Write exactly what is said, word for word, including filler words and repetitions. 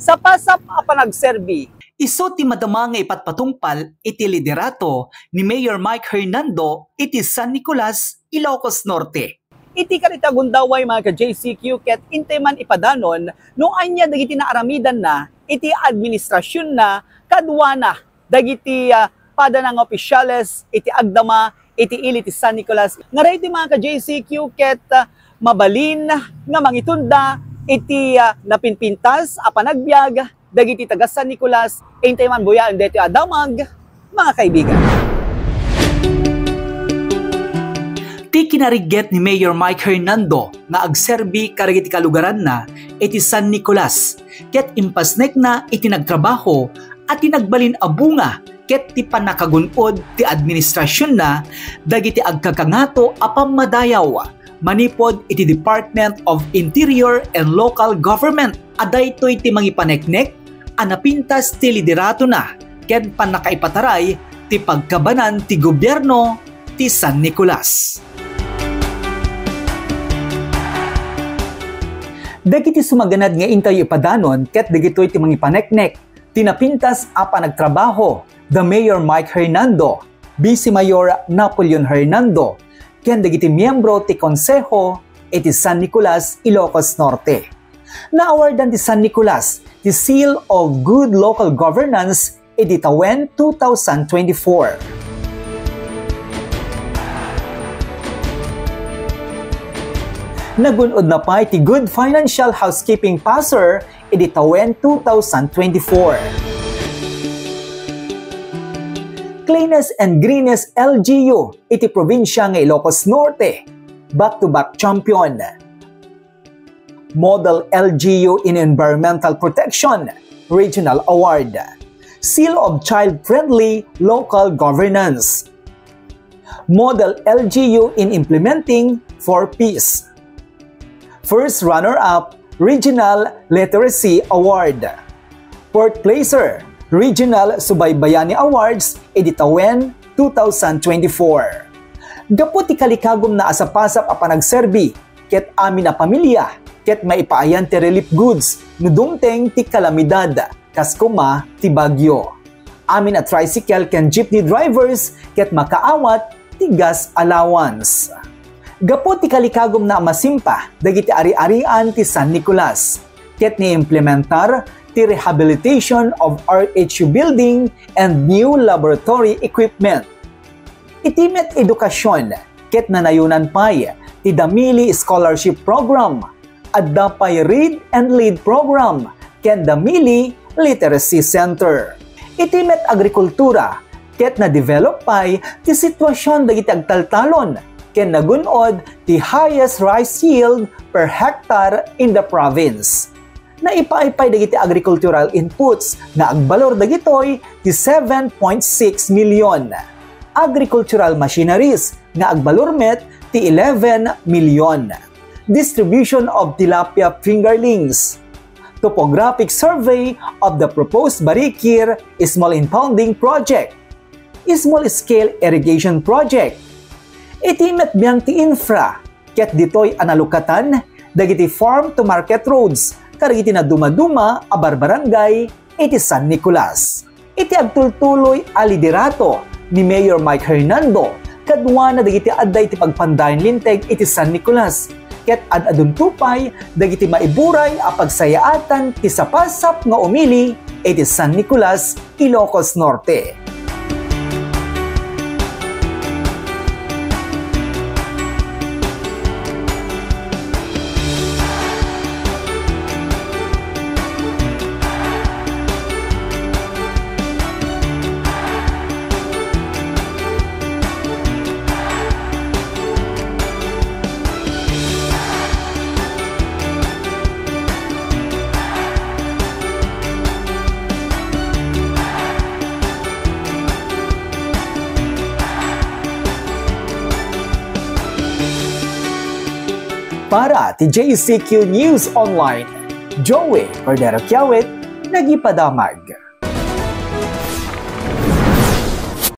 Sapasap a panagserbi. Isu ti madama nga ipatpatungpal iti liderato ni Mayor Mike Hernando iti San Nicolas, Ilocos Norte. Iti karita gundaway, mga ka-J C Q, ket intay man ipadanon no ania dagiti naaramidanna iti administrasyonna kaduana dagiti, ah, padana nga opisyales iti agdama iti ili ti San Nicolas. Nga daytoy, mga ka-J C Q, ket, ah, mabalin nga mangitunda iti, ah, napinpintas a panagbiag dagiti taga San Nicolas, intay man buyaen daytoy a damag, mga kaibigan. Ti kinarigat ni Mayor Mike Hernando nga agserbi kadagiti kalugaranna iti San Nicolas, ket impasnekna iti nagtrabaho a ti nagbalin a bunga ket ti pannakagun-od ti administrasyonna dagiti agkakangato a pammadayaw manipud iti Department of Interior and Local Government a daytoy ti mangipaneknek a napintas ti lideratona ken pannakaipataray ti pagkabanan ti gobierno ti San Nicolas. Dagiti sumaganad nga intayo ipadanon ket dagitoy ti mangipaneknek ti napintas a panagtrabaho da Mayor Mike Hernando, Vice Mayor Napoleon Hernando, ken dagiti miyembro ti Konseho iti San Nicolas, Ilocos Norte. Naawardan ti San Nicolas ti Seal of Good Local Governance iti tawen two thousand twenty-four. Nagun-odna pay ti Good Financial Housekeeping Passer iti tawen two thousand twenty-four. Cleanest and Greenest L G U iti probinsya nga Ilocos Norte, back-to-back champion. Model L G U in Environmental Protection, Regional Award. Seal of Child-Friendly Local Governance. Model L G U in Implementing for Peace. First runner-up, Regional Literacy Award. Fourth placer, Regional Subaybayani Awards, iti tawen two thousand twenty-four. Gapu ti kalikagumna a sapasap a panagserbi, ket amin a pamilya, ket maipaayan ti relief goods no dumteng ti kalamidad, kas koma ti bagyo. Amin a tricycle ken jeepney drivers ket makaawat ti gas allowance. Gapu ti kalikagumna a masimpa dagiti ari-arian ti San Nicolas, ket naimplementar ti rehabilitation of R H U building and new laboratory equipment. Iti met edukasyon, ket nanayonan pay ti Damili Scholarship Program, adda pay Read and Lead Program ken Damili Literacy Center. Iti met agrikultura, ket na-develop pay ti sitwasyon dagiti agtaltalon ken nagun-od ti highest rice yield per hectare in the province. Naipaay pay dagiti agricultural inputs nga agbalor dagitoy ti seven point six million. Agricultural machineries nga agbalor met ti eleven million. Distribution of tilapia fingerlings. Topographic survey of the proposed Barikir Small Impounding Project. Small Scale Irrigation Project. Iti met biang ti infra, ket ditoy a nalukatan dagiti farm to market roads kadagiti nadumaduma a barbarangay iti San Nicolas. Iti agtultuloy a liderato ni Mayor Mike Hernando kaduana dagiti adda iti pagpandayan linteg iti San Nicolas, ket ad-adunto pay dagiti maiburay a pagsayaatan ti sapasap nga umili iti San Nicolas, Ilocos Norte. Para ti J C Q News Online, Joey Cordero Kiawit, nagipadamag.